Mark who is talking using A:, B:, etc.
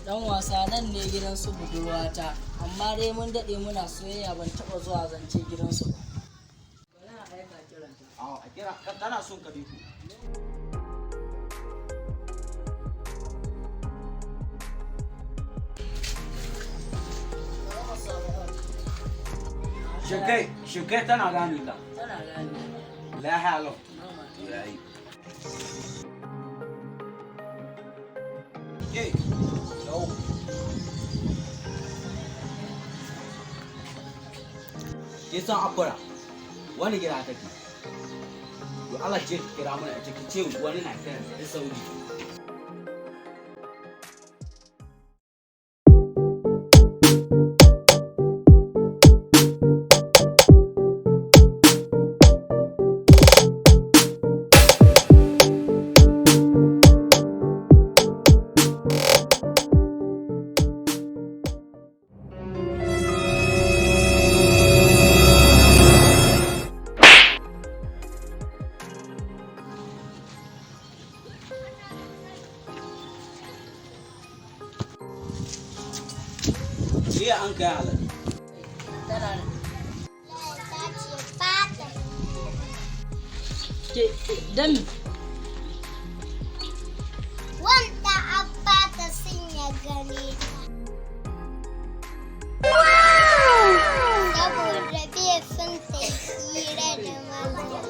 A: Dan wasa, nan ne gidan su budurwata, amma dai mun daɗe muna soyayya, ban taɓa zuwa zance gidansu ba. Bari na aika kiranta.
B: A kira, tana son ka biku. Shin kai tana gane ka?
A: Tana gane.
B: Lahiya lau.
A: Normal.
B: To yayi. Ke, yau. Ke san akwara, wani gida take? To Allah ce ki kira mana ita, ki ce wani na kiran da sauri. Jiya an kai halal.
A: Tana
C: Ta ce ba ta.
A: Ke dan
C: Wanda abba ta sun ya gane ta. Saboda bai son ta hira da maza.